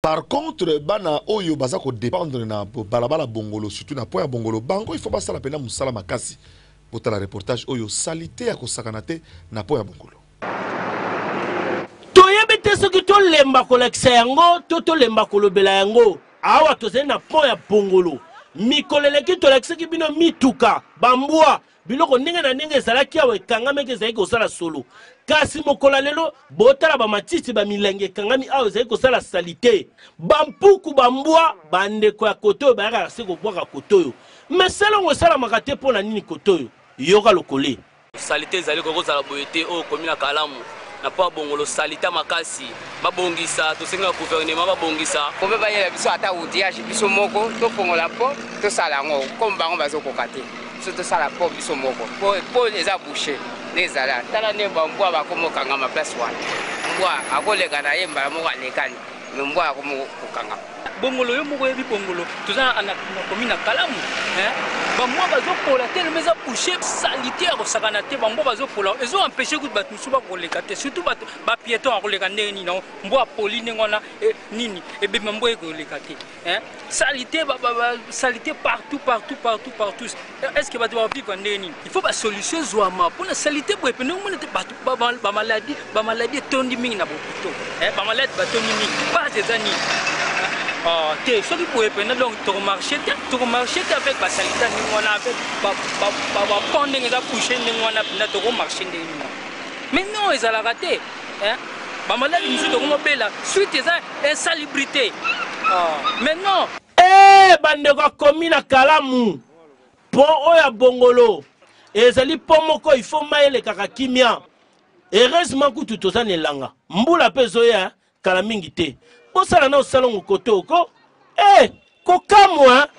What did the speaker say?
Par contre bana oyo baza ko dependre na balabala Bongolo surtout na pont ya Bongolo bango il faut basala pena musala makasi. Botala reportage oyo salite ya kosakana te na pont ya Bongolo. Toyebi te soki tolemba kolakisa yango to tolemba kolobela yango. Awa tozali na pont ya Bongolo. Mikolo eleki tolakisaki bino mituka, bambwa, Biloko ndenge na ndenge ezalaki awa ekangamaki, ezalaki kosala solo. Kasi mokolo ya lelo, botala bamatiti, bamilangi ekangami awa ezali kosala salite. Bampuku, bambwa, bandeko ya kote oyo bayaka se kobwaka kote oyo. Mais salongo esalamaka te mpo na nini kote oyo? Yoka lokole. Salite ezali koki kozala boye te oyo okomi na kalamu na po bongolo salite makasi babongisa tosengi na gouvernement babongisa kobe bayela biso ata outillage biso moko tofongola mpo tosala yango comme bango bazokoka te biso tosala po biso moko po po eza bouche nde ezala tala nde bambwa bakomokangama place wana mbwa akoleka na ye mbala moko alekani me mbwa akomokokangama Bongolo yo moko oyebi bongolo toza na commune na kalamu hein bambwa bazopola telema eza bouche salite ya kosakana te bambwa bazopola ezo empêche kutu bato mosusu bakoleka te surtout bato bapieton akoleka ndenge nini yango mbwa apoli ndenge wana eh, nini ebema mbwa ekoleka te hein salite ba, ba, ba, salite partout partout partout partout est ce que bato bavivre ndenge nini il faut basolution ezwama mpona salite boye pene omona te bato bamaladi bamaladi etondi mingi na bopito bamaladi batondi mingi base eza nini ah, te soki boye mpena donc tokomarche te tokomarche te avec basalite ndenge wana avec bapont ndenge eza bouche ndenge wana mpenza tokomarche ndenge nini mais non ezalaka te bamaladi mosusu tokomobela suite eza insalubrité ah, mais non Eh, bandeko akomi na kalamu pont oyo ya bongolo ezali pont moko il faut mai elekaka kimia heureusement kutu toza na elanga mbula mpe ezoya kala mingi te bosala na osalongo kote oko eh, kokamwa.